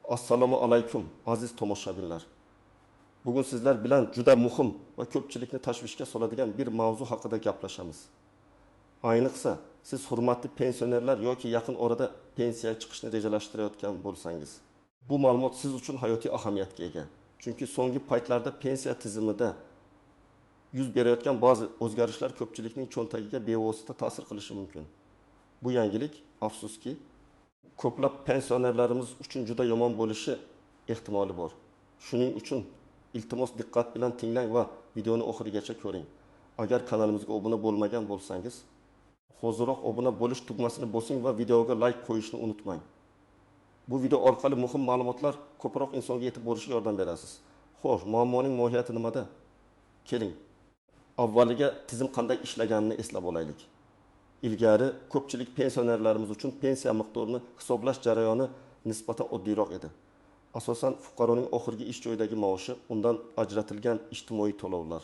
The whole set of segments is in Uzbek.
Assalomu alaykum, aziz tomoshabinlar. Bugun sizlar bilan juda muhim va ko'pchilikni tashvishga soladigan bir mavzu haqida gaplashamiz. Ayniqsa, siz hurmatli pensionerlar yoki yaqin orada pensiyaga chiqishni rejalashtirayotgan bo'lsangiz, bu ma'lumot siz uchun hayotiy ahamiyatga ega. Chunki so'nggi paytlarda pensiya tizimida yuz berayotgan ba'zi o'zgarishlar ko'pchilikning cho'ntagiga bevosita ta'sir qilishi mumkin. Bu yangilik, afsuski, ko'plab pensionerlarimiz uchun juda yomon bo'lishi ehtimoli bor. Shuning uchun iltimos diqqat bilan tinglang va videoni oxirigacha ko'ring. Agar kanalimizga obuna bo'lmagan bo'lsangiz, hoziroq obuna bo'lish tugmasini bosing va videoga like qo'yishni unutmang. Bu video orqali muhim ma'lumotlar ko'proq insonga yetib borishiga yordam berasiz. Xo'sh, muammoning mohiyati nimada? Keling, avvaliga tizim qanday ishlaganini eslab olaylik. Ilgari ko'pchilik pensionerlarimiz uchun pensiya miqdorini hisoblash jarayoni nisbatan oddiyroq edi. Asosan fuqaroning oxirgi ish joyidagi maoshi, undan ajratilgan ijtimoiy to'lovlar,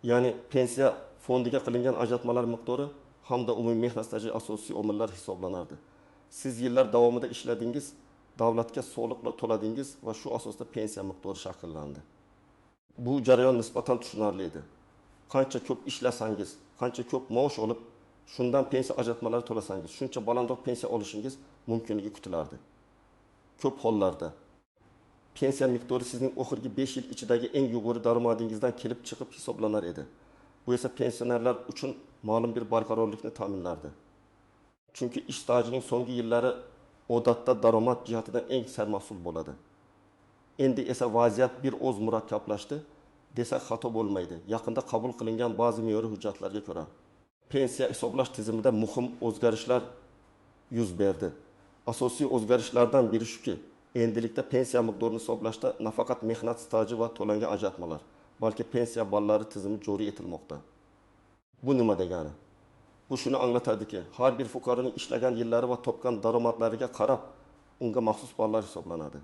ya'ni pensiya fondiga qilingan ajratmalar miqdori hamda umumiy mehnat staji asosiy omillar hisoblanardi. Siz yillar davomida ishladingiz, davlatga soliqlar to'ladingiz va shu asosda pensiya miqdori shakllandi. Bu jarayon nisbatan tushunarli edi. Qancha ko'p ishlasangiz, qancha ko'p maosh olib, shundan pensiya ajratmalari to'lasangiz, shuncha balandroq pensiya olishingiz mumkinligi kutilardi. Ko'p hollarda pensiya miqdori sizning oxirgi 5 yil ichidagi eng yuqori daromadingizdan kelib chiqib hisoblanar edi. Bu esa pensionerlar uchun ma'lum bir barqarorlikni ta'minlardi. Chunki ish stajining so'nggi yillari odatda daromad jihatidan eng sermahsul bo'ladi. Endi esa vaziyat bir oz murakkablashdi desak xato bo'lmaydi. Yaqinda qabul qilingan ba'zi me'yoriy hujjatlarga ko'ra pensiya hisoblash tizimida muhim o'zgarishlar yuz berdi. Asosiy o'zgarishlardan biri shuki, endilikda pensiya miqdorini hisoblashda nafaqat mehnat staji va to'langan ajratmalar, balki pensiya ballari tizimi joriy etilmoqda. Bu nima degani? Bu shuni anglatadiki, har bir fuqaroning ishlagan yillari va topgan daromadlariga qarab unga maxsus ballar hisoblanadi.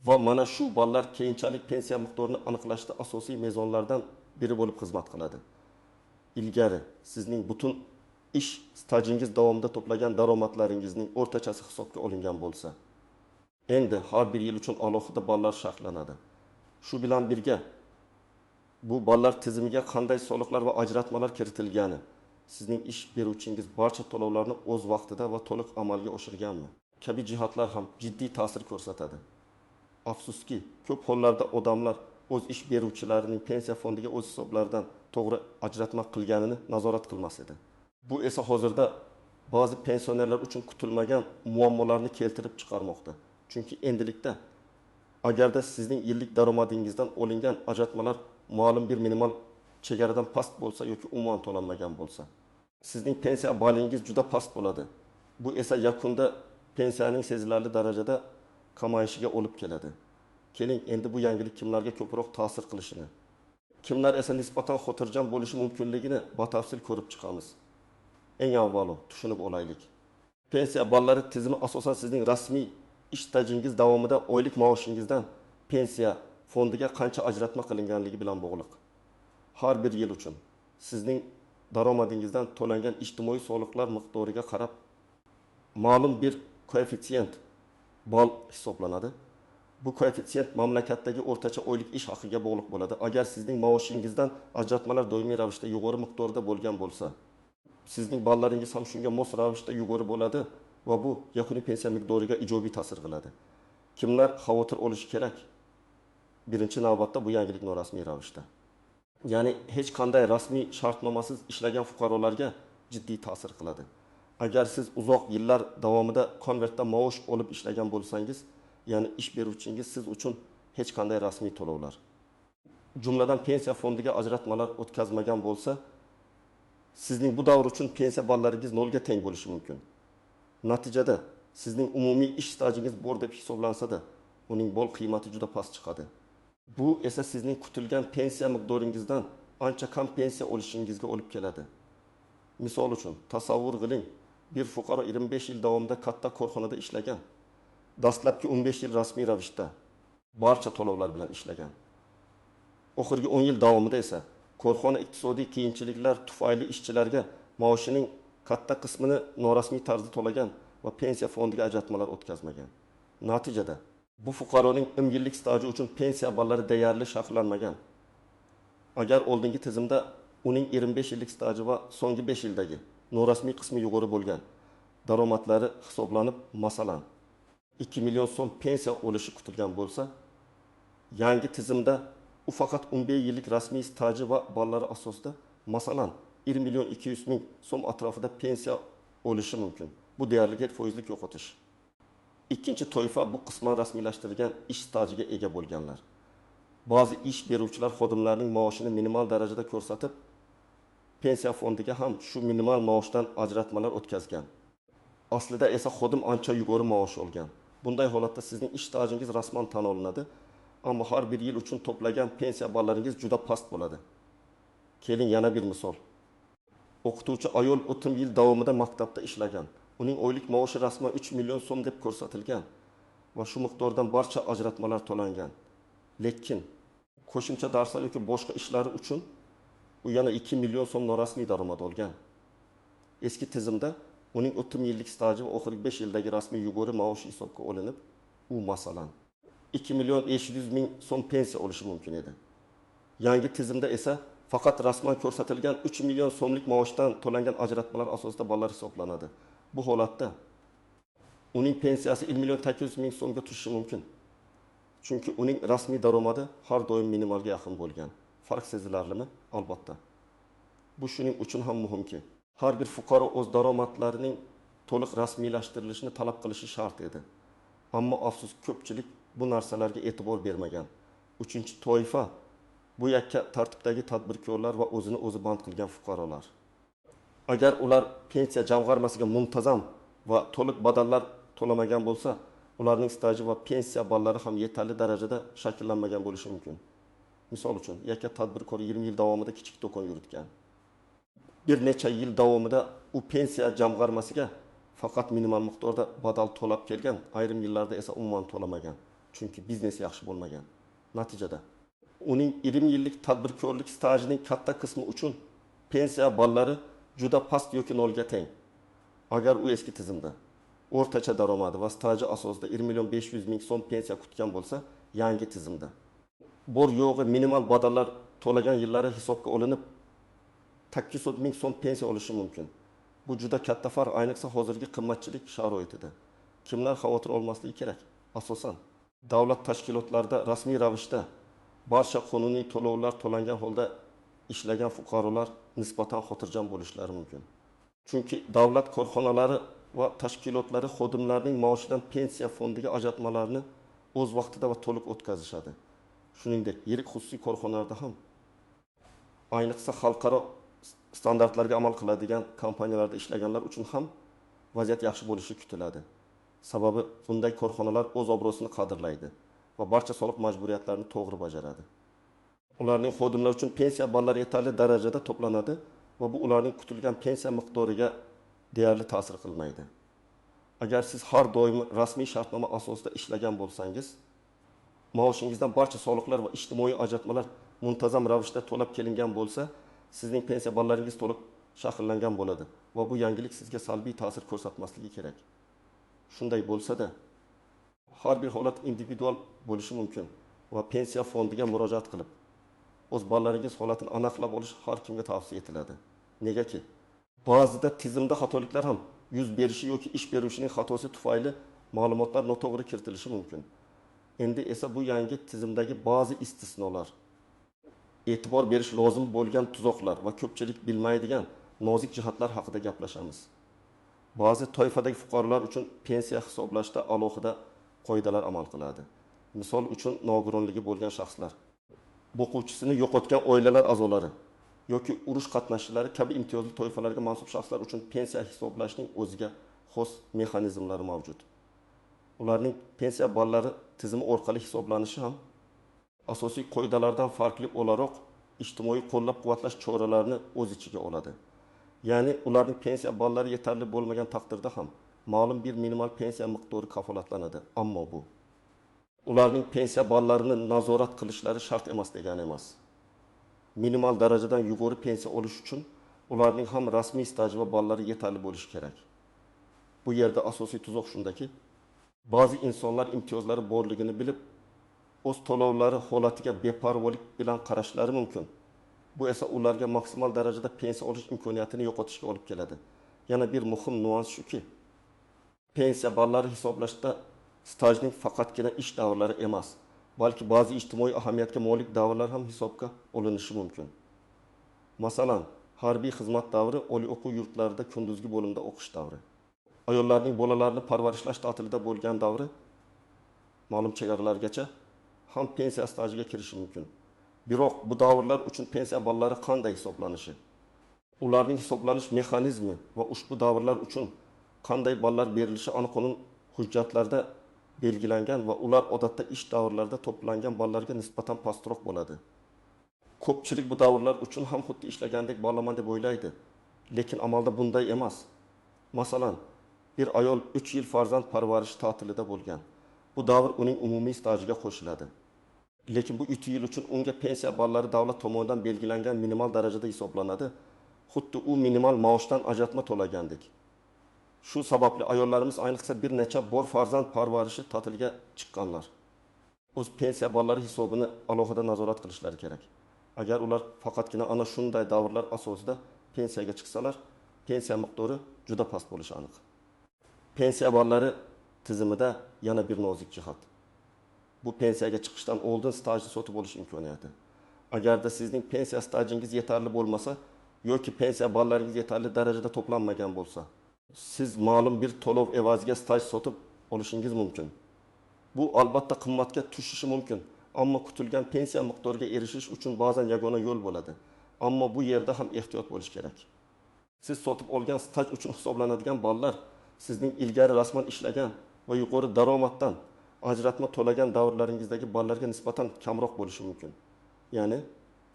Va mana shu ballar keyinchalik pensiya miqdorini aniqlashda asosiy mezonlardan biri bo'lib xizmat qiladi. Ilgari sizning butun ish stajingiz davomida to'plagan daromadlaringizning o'rtachasi hisobga olingan bo'lsa, endi har bir yil uchun alohida ballar shartlanadi. Shu bilan birga bu ballar tizimiga qanday soliqlar va ajratmalar kiritilgani, sizning ish beruvchingiz barcha to'lovlarni o'z vaqtida va to'liq amalga oshirganmi kabi jihatlar ham jiddiy ta'sir ko'rsatadi. Afsuski, ko'p hollarda odamlar o'z ish beruvchilarining pensiya fondiga o'z hisoblaridan to'g'ri ajratma qilganini nazorat qilmas edi. Bu esa hozirda ba'zi pensionerlar uchun kutilmagan muammolarni keltirib chiqarmoqda. Chunki endilikda agarda sizning yillik daromadingizdan olingan ajratmalar ma'lum bir minimal chegaradan past bo'lsa yoki umuman to'lanmagan bo'lsa, sizning pensiya balingiz juda past bo'ladi. Bu esa yakunda pensiyaning sezilarli darajada kamayishiga olib keladi. Keling, endi bu yangilik kimlarga ko'proq ta'sir qilishini, kimlar esa nisbatan xotirjam bo'lishi mumkinligini batafsil ko'rib chiqamiz. Eng avvalo tushunib olaylik. Pensiya ballari tizimi asosan sizning rasmiy ish stajingiz davomida oylik maoshingizdan pensiya fondiga qancha ajratma qilinganligi bilan bog'liq. Har bir yil uchun sizning daromadingizdan to'langan ijtimoiy soliqlar miqdoriga qarab ma'lum bir koeffitsient ball hisoblanadi. Bu koeffitsient mamlakatdagi o'rtacha oylik ish haqiga bog'liq bo'ladi. Agar sizning maoshingizdan ajratmalar doimiy ravishda yuqori miqdorda bo'lgan bo'lsa, sizning ballaringiz ham shunga mos ravishda yuqori bo'ladi va bu yakuniy pensiya miqdoriga ijobiy ta'sir qiladi. Kimlar xavotir olishi kerak? Birinchi navbatda bu yangilik norasmiy ravishda, ya'ni hech qanday rasmiy shartnomasiz ishlagan fuqarolarga jiddiy ta'sir qiladi. Agar siz uzoq yillar davomida konvertda maosh olib ishlagan bo'lsangiz, ya'ni ish beruvchingiz siz uchun hech qanday rasmiy to'lovlar, jumladan pensiya fondiga ajratmalar o'tkazmagan bo'lsa, sizning bu davr uchun pensiya ballaringiz nolga teng bo'lishi mumkin. Natijada sizning umumiy ish stajingiz bor deb hisoblansa-da, uning bol qiymati juda past chiqadi. Bu esa sizning kutilgan pensiya miqdoringizdan ancha kam pensiya olishingizga olib keladi. Misol uchun, tasavvur qiling, bir fuqaro 25 yil davomida katta korxonada ishlagan. Dastlabki 15 yil rasmiy ravishda barcha to'lovlar bilan ishlagan. Oxirgi 10 yil davomida esa korxona iqtisodiy qiyinchiliklar tufayli ishchilarga maoshining katta qismini norasmiy tarzda to'lagan va pensiya fondiga ajratmalar o'tkazmagan. Natijada Bu fuqaroning 10 yillik staji uchun pensiya ballari deyarli shakllanmagan. Agar oldingi tizimda uning 25 yillik staji va so'nggi 5 yildagi norasmiy qismi yuqori bo'lgan daromadlari hisoblanib, masalan, 2 million so'm pensiya olishi kutilgan bo'lsa, yangi tizimda u faqat 15 yillik rasmiy staji va ballari asosida, masalan, 1 million 200 ming so'm atrofida pensiya olishi mumkin. Bu deyarli 4%lik yo'qotish. Ikkinchi toifa bu qisman rasmiylashtirilgan ish stajiga ega bo'lganlar. Ba'zi ish beruvchilar xodimlarning maoshini minimal darajada ko'rsatib, pensiya fondiga ham shu minimal maoshdan ajratmalar o'tkazgan. Aslida esa xodim ancha yuqori maosh olgan. Bunday holatda sizning ish stajingiz rasman tan olinadi, ammo har bir yil uchun to'plagan pensiya ballaringiz juda past bo'ladi. Keling yana bir misol. O'qituvchi ayol 30 yil davomida maktabda ishlagan. Uning oylik maoshi rasman 3 million so'm deb ko'rsatilgan va shu miqdordan barcha ajratmalar to'langan. Lekin qo'shimcha darslar yoki boshqa ishlari uchun u yana 2 million so'm norasmiy daromad olgan. Eski tizimda uning 30 yillik staji va oxirgi 5 yildagi rasmiy yuqori maoshi hisobga olinib, u masalan 2 million 500 ming so'm pensiya olishi mumkin edi. Yangi tizimda esa faqat rasman ko'rsatilgan 3 million so'mlik maoshdan to'langan ajratmalar asosida ballar hisoblanadi. Bu holatda uning pensiyasi 1 million 800 ming so'mga tushishi mumkin. Chunki uning rasmiy daromadi har doim minimalga yaqin bo'lgan. Farq sezilarlimi? Albatta. Bu shuning uchun ham muhimki, har bir fuqaro o'z daromadlarining to'liq rasmiylashtirilishini talab qilishi shart edi. Ammo afsus, ko'pchilik bu narsalarga e'tibor bermagan. Uchinchi toifa bu yakka tartibdagi tadbirkorlar va o'zini o'zi band qilgan fuqarolar. Agar ular pensiya jamg'armasiga muntazam va to'liq badallar to'lamagan bo'lsa, ularning staji va pensiya ballari ham yetarli darajada shakllanmagan bo'lishi mumkin. Misol uchun, yakka tadbirkor 20 yil davomida kichik do'kon yuritgan. Bir necha yil davomida u pensiya jamg'armasiga faqat minimal miqdorda badal to'lab kelgan, ayrim yillarda esa umuman to'lamagan, chunki biznes yaxshi bo'lmagan. Natijada uning 20 yillik tadbirkorlik stajining katta qismi uchun pensiya ballari juda past yoki nolga teng. Agar u eski tizimda o'rtacha daromadi va staji asosida 1 million 500 ming so'm pensiya kutgan bo'lsa, yangi tizimda bor yo'g'i minimal badallar to'lagan yillari hisobga olinib 800 ming so'm pensiya olishi mumkin. Bu juda katta farq, ayniqsa hozirgi qimmatchilik sharoitida. Kimlar xavotir olmasligi kerak? Asosan davlat tashkilotlarida rasmiy ravishda barcha qonuniy to'lovlar to'langan holda ishlagan fuqarolar nisbatan xotirjam bo'lishlari mumkin. Chunki davlat korxonalari va tashkilotlari xodimlarning maoshidan pensiya fondiga ajratmalarni o'z vaqtida va to'liq o'tkazishadi. Shuningdek, yirik xususiy korxonalarda ham, ayniqsa xalqaro standartlarga amal qiladigan kompaniyalarda ishlaganlar uchun ham vaziyat yaxshi bo'lishi kutiladi. Sababi bunday korxonalar o'z obro'sini qadrlaydi va barcha soliq majburiyatlarini to'g'ri bajaradi. Ularning xodimlar uchun pensiya ballari yetarli darajada to'planadi va bu ularning kutilgan pensiya miqdoriga deyarli ta'sir qilmaydi. Agar siz har doim rasmiy shartnoma asosida ishlagan bo'lsangiz, maoshingizdan barcha soliqlar va ijtimoiy ajratmalar muntazam ravishda to'lab kelingan bo'lsa, sizning pensiya ballaringiz to'liq shakllangan bo'ladi va bu yangilik sizga salbiy ta'sir ko'rsatmasligi kerak. Shunday bo'lsa-da, har bir holat individual bo'lishi mumkin va pensiya fondiga murojaat qilib, o'z ballaringiz holatini aniqlab olish har kimga tavsiya etiladi. Negaki, ba'zida tizimda xatoliklar ham yuz berishi yoki ish beruvchining xatosi tufayli ma'lumotlar noto'g'ri kiritilishi mumkin. Endi esa bu yangi tizimdagi ba'zi istisnolar, e'tibor berish lozim bo'lgan tuzoqlar va ko'pchilik bilmaydigan nozik jihatlar haqida gaplashamiz. Ba'zi toifadagi fuqarolar uchun pensiya hisoblashda alohida qoidalar amal qiladi. Misol uchun, nogironligi bo'lgan shaxslar, boquvchisini yo'qotgan oilalar a'zolari yoki urush qatnashchilari kabi imtiyozli toifalarga mansub shaxslar uchun pensiya hisoblashning o'ziga xos mexanizmlari mavjud. Ularning pensiya ballari tizimi orqali hisoblanishi ham asosiy qoidalardan farqli o'laroq ijtimoiy qo'llab-quvvatlash choralarini o'z ichiga oladi. Ya'ni ularning pensiya ballari yetarli bo'lmagan taqdirda ham ma'lum bir minimal pensiya miqdori kafolatlanadi. Ammo bu ularning pensiya ballarini nazorat qilishlari shart emas degani emas. Minimal darajadan yuqori pensiya olish uchun ularning ham rasmiy staji va ballari yetarli bo'lishi kerak. Bu yerda asosiy tuzoq shundaki, Ba'zi insonlar imtiyozlari borligini bilib, o'z to'lovlari holatiga beparvolik bilan qarashlari mumkin. Bu esa ularga maksimal darajada pensiya olish imkoniyatini yo'qotishga olib keladi. Yana bir muhim nuans shuki, pensiya ballari hisoblashda stajning faqatgina ish davrlari emas, balki ba'zi ijtimoiy ahamiyatga molik davrlar ham hisobga olinishi mumkin. Masalan, harbiy xizmat davri, oliy o'quv yurtlarida kunduzgi bo'limda o'qish davri. Ayollarning bolalarni parvarishlash ta'tilida bo'lgan davri ma'lum chegaralargacha ham pensiya stajiga kirishi mumkin. Biroq bu davrlar uchun pensiya ballari qanday hisoblanishi, ularning hisoblanish mexanizmi va ushbu davrlar uchun qanday ballar berilishi aniq qonun hujjatlarida belgilangan va ular odatda ish davrlarida to'plangan ballarga nisbatan pastroq bo'ladi. Ko'pchilik bu davrlar uchun ham xuddi ishlagandek ballaman deb o'ylaydi, lekin amalda bunday emas. Masalan, bir ayol 3 yil farzand parvarish ta'tilida bo'lgan. Bu davr uning umumiy stajiga qo'shiladi. Lekin bu 3 yil uchun unga pensiya ballari davlat tomonidan belgilangan minimal darajada hisoblanadi. Xuddi u minimal maoshdan ajratma to'lagandek. Shu sababli ayollarimiz ayniqsa bir necha bor farzand parvarishi ta'tiliga chiqqanlar o'z pensiya ballari hisobini alohida nazorat qilishlari kerak. Agar ular faqatgina ana shunday davrlar asosida pensiyaga chiqsalar, pensiya miqdori juda past bo'lishi aniq. Pensiya ballari tizimida yana bir nozik jihat. Bu pensiyaga chiqishdan oldin stajni sotib olish imkoniyati. Agarda sizning pensiya stajingiz yetarli bo'lmasa yoki pensiya ballaringiz yetarli darajada to'planmagan bo'lsa, siz ma'lum bir to'lov evaziga staj sotib olishingiz mumkin. Bu albatta qimmatga tushishi mumkin, ammo kutilgan pensiya miqdoriga erishish uchun ba'zan yagona yo'l bo'ladi. Ammo bu yerda ham ehtiyot bo'lish kerak. Siz sotib olgan staj uchun hisoblanadigan ballar sizning ilgari rasman ishlagan va yuqori daromaddan ajratma to'lagan davrlaringizdagi ballarga nisbatan kamroq bo'lishi mumkin. Ya'ni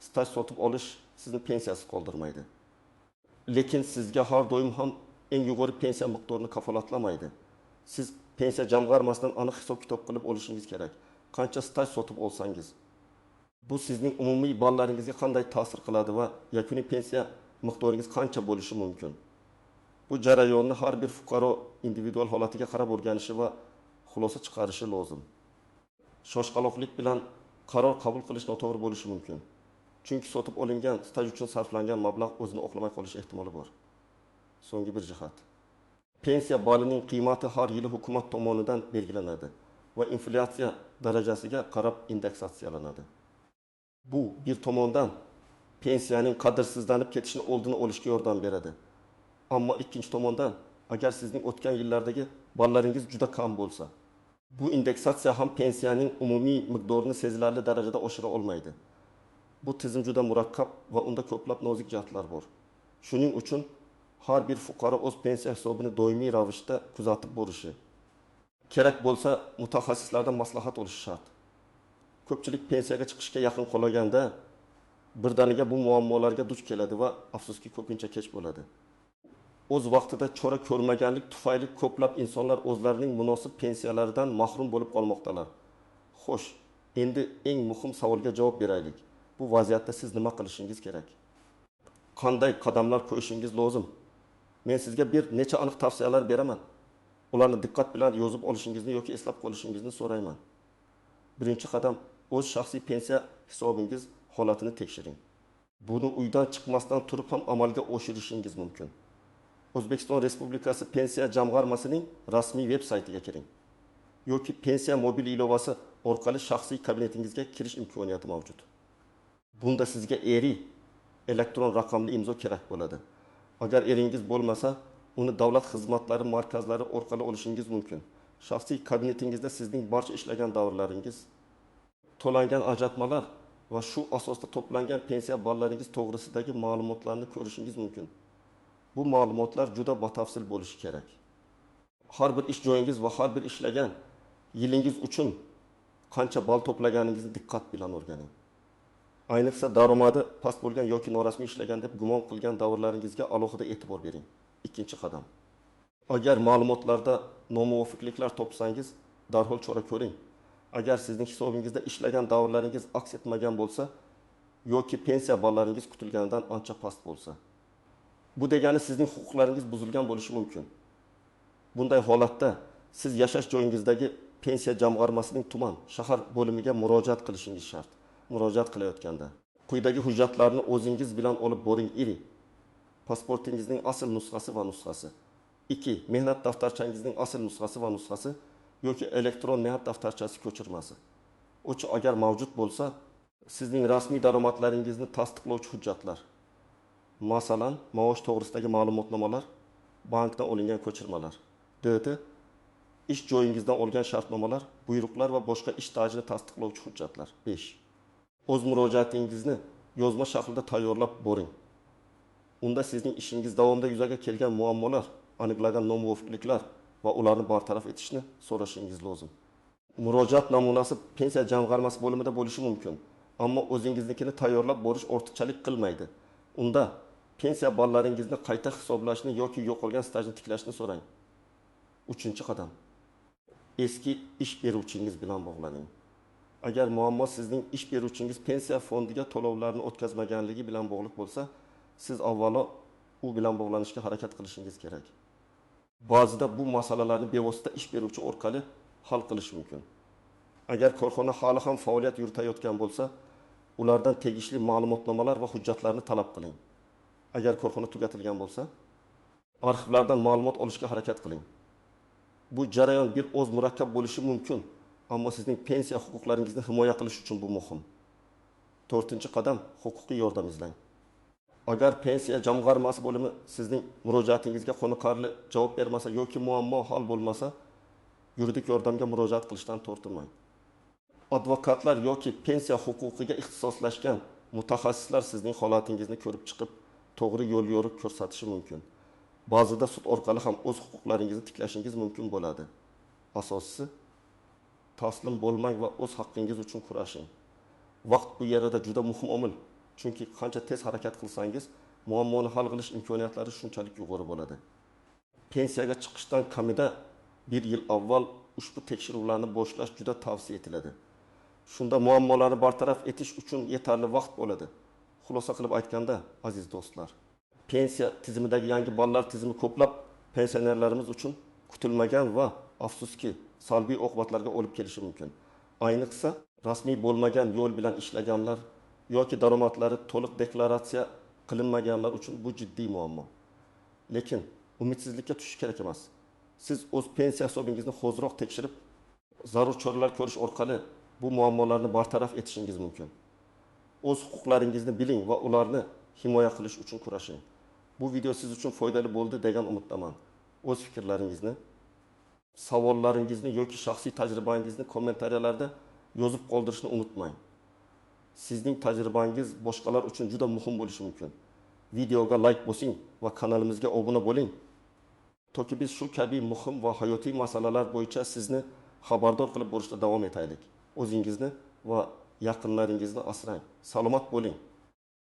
staj sotib olish sizni pensiyasiz qoldirmaydi. Lekin sizga har doim ham eng yuqori pensiya miqdorini kafolatlamaydi. Siz pensiya jamg'armasidan aniq hisob-kitob qilib olishingiz kerak. Qancha staj sotib olsangiz, bu sizning umumiy ballaringizga qanday ta'sir qiladi va yakuniy pensiya miqdoringiz qancha bo'lishi mumkin. Bu jarayonni har bir fuqaro individual holatiga qarab o'rganishi va xulosa chiqarishi lozim. Shoshqaloqlik bilan qaror qabul qilish noto'g'ri bo'lishi mumkin. Chunki sotib olingan staj uchun sarflangan mablag' o'zini oqlamay qolish ehtimoli bor. So'nggi bir jihat. Pensiya balining qiymati har yili hukumat tomonidan belgilanadi va inflyatsiya darajasiga qarab indeksatsiyalanadi. Bu bir tomondan pensiyaning qadrsizlanib ketishini oldini olishga yordam beradi. Ammo ikkinchi tomondan, agar sizning o'tgan yillardagi ballaringiz juda kam bo'lsa, bu indeksatsiya ham pensiyaning umumiy miqdorini sezilarli darajada oshira olmaydi. Bu tizim juda murakkab va unda ko'plab nozik jihatlar bor. Shuning uchun har bir fuqaro o'z pensiya hisobini doimiy ravishda kuzatib borishi, kerak bo'lsa mutaxassislardan maslahat olishi shart. Ko'pchilik pensiyaga chiqishga yaqin qolganda birdaniga bu muammolarga duch keladi va afsuski ko'pincha kech bo'ladi. O'z vaqtida chora ko'rmaganlik tufayli ko'plab insonlar o'zlarining munosib pensiyalaridan mahrum bo'lib qolmoqdalar. Xo'sh, endi eng muhim savolga javob beraylik. Bu vaziyatda siz nima qilishingiz kerak? Qanday qadamlar qo'yishingiz lozim? Men sizga bir necha aniq tavsiyalar beraman. Ularni diqqat bilan yozib olishingizni yoki eslab qolishingizni so'rayman. Birinchi qadam, o'z shaxsiy pensiya hisobingiz holatini tekshiring. Buni uydan chiqmasdan turib ham amalga oshirishingiz mumkin. O'zbekiston Respublikasi Pensiya jamg'armasining rasmiy veb saytiga kiring yoki pensiya mobil ilovasi orqali shaxsiy kabinetingizga kirish imkoniyati mavjud. Bunda sizga ERI elektron raqamli imzo kerak bo'ladi. Agar eringiz bo'lmasa, uni davlat xizmatlari markazlari orqali olishingiz mumkin. Shaxsiy kabinetingizda sizning barcha ishlagan davrlaringiz, to'langan ajratmalar va shu asosda to'plangan pensiya ballaringiz to'g'risidagi ma'lumotlarni ko'rishingiz mumkin. Bu ma'lumotlar juda batafsil bo'lishi kerak. Har bir ish joyingiz va har bir ishlagan yilingiz uchun qancha ball to'plaganingizni diqqat bilan o'rganing. Ayniqsa daromadi past bo'lgan yoki norasmiy ishlagan deb gumon qilgan davrlaringizga alohida e'tibor bering. Ikkinchi qadam. Agar ma'lumotlarda nomuvofiqliklar topsangiz, darhol chora ko'ring. Agar sizning hisobingizda ishlagan davrlaringiz aks etmagan bo'lsa yoki pensiya ballaringiz kutilganidan ancha past bo'lsa, bu degani sizning huquqlaringiz buzilgan bo'lishi mumkin. Bunday holatda siz yashash joyingizdagi pensiya jamg'armasining tuman, shahar, bo'limiga murojaat qilishingiz shart. Murojaat qilayotganda quyidagi hujjatlarni o'zingiz bilan olib boring, I Pasportingizning asl nusxasi va nusxasi. 2. Mehnat daftarchangizning asl nusxasi va nusxasi yoki elektron mehnat daftarchasi ko'chirmasi. 3. Agar mavjud bo'lsa, sizning rasmiy daromadlaringizni tasdiqlovchi hujjatlar. Masalan, maosh to'g'risidagi ma'lumotnomalar, bankdan olingan ko'chirmalar. 4. Ish joyingizdan olgan shartnomalar, buyruqlar va boshqa ish stajini tasdiqlovchi hujjatlar. 5. O'z murojaatingizni yozma shaklda tayyorlab boring. Unda sizning ishingiz davomida yuzaga kelgan muammolar, aniqlangan nomuvofiqliklar va ularni bartaraf etishni so'rashingiz lozim. Murojaat namunasi pensiya jamg'armasi bo'limida bo'lishi mumkin, ammo o'zingiznikini tayyorlab borish ortiqchalik qilmaydi. Unda pensiya ballaringizni qayta hisoblashni yoki yo'qolgan stajni tiklashni so'rang. 3-qadam. Eski ish beruvchingiz bilan bog'laning. Agar muammo sizning ish beruvchingiz pensiya fondiga to'lovlarni o'tkazmaganligi bilan bog'liq bo'lsa, siz avvalo u bilan bog'lanishga harakat qilishingiz kerak. Ba'zida bu masalalarni bevosita ish beruvchi orqali hal qilish mumkin. Agar korxona hali ham faoliyat yuritayotgan bo'lsa, ulardan tegishli ma'lumotnomalar va hujjatlarni talab qiling. Agar korxona tugatilgan bo'lsa, arxivlardan ma'lumot olishga harakat qiling. Bu jarayon bir oz murakkab bo'lishi mumkin, ammo sizning pensiya huquqlaringizni himoya qilish uchun bu muhim. 4-qadam huquqiy yordam izlang. Agar pensiya jamg'armasi bo'limi sizning murojaatingizga qoniqarli javob bermasa yoki muammo hal bo'lmasa, yuridik yordamga murojaat qilishdan tortinmang. Advokatlar yoki pensiya huquqiga ixtisoslashgan mutaxassislar sizning holatingizni ko'rib chiqib, to'g'ri yo'l yo'riq ko'rsatishi mumkin. Ba'zida sud orqali ham o'z huquqlaringizni tiklashingiz mumkin bo'ladi. Asosiysi, taslim bo'lmang va o'z haqqingiz uchun kurashing. Vaqt bu yerda juda muhim omil. Chunki qancha tez harakat qilsangiz, muammoni hal qilish imkoniyatlari shunchalik yuqori bo'ladi. Pensiyaga chiqishdan kamida 1 yil avval ushbu tekshiruvlarni boshlash juda tavsiya etiladi. Shunda muammolarni bartaraf etish uchun yetarli vaqt bo'ladi. Xulosa qilib aytganda, aziz do'stlar, pensiya tizimidagi yangi ballar tizimi ko'plab pensionerlarimiz uchun kutilmagan va afsuski salbiy oqibatlarga olib kelishi mumkin. Ayniqsa, rasmiy bo'lmagan yo'l bilan ishlaganlar yoki daromadlari to'liq deklaratsiya qilinmaganlar uchun bu jiddiy muammo. Lekin umidsizlikka tushish kerak emas. Siz o'z pensiya hisobingizni hoziroq tekshirib, zarur choralar ko'rish orqali bu muammolarni bartaraf etishingiz mumkin. O'z huquqlaringizni biling va ularni himoya qilish uchun kurashing. Bu video siz uchun foydali bo'ldi degan umiddaman. O'z fikrlaringizni, savollaringizni yoki shaxsiy tajribangizni kommentariyalarda yozib qoldirishni unutmang. Sizning tajribangiz boshqalar uchun juda muhim bo'lishi mumkin. Videoga like bosing va kanalimizga obuna bo'ling. Toki biz shu kabi muhim va hayotiy masalalar bo'yicha sizni xabardor qilib borishda davom etaylik. O'zingizni va yaqinlaringizni asrang. Salomat bo'ling.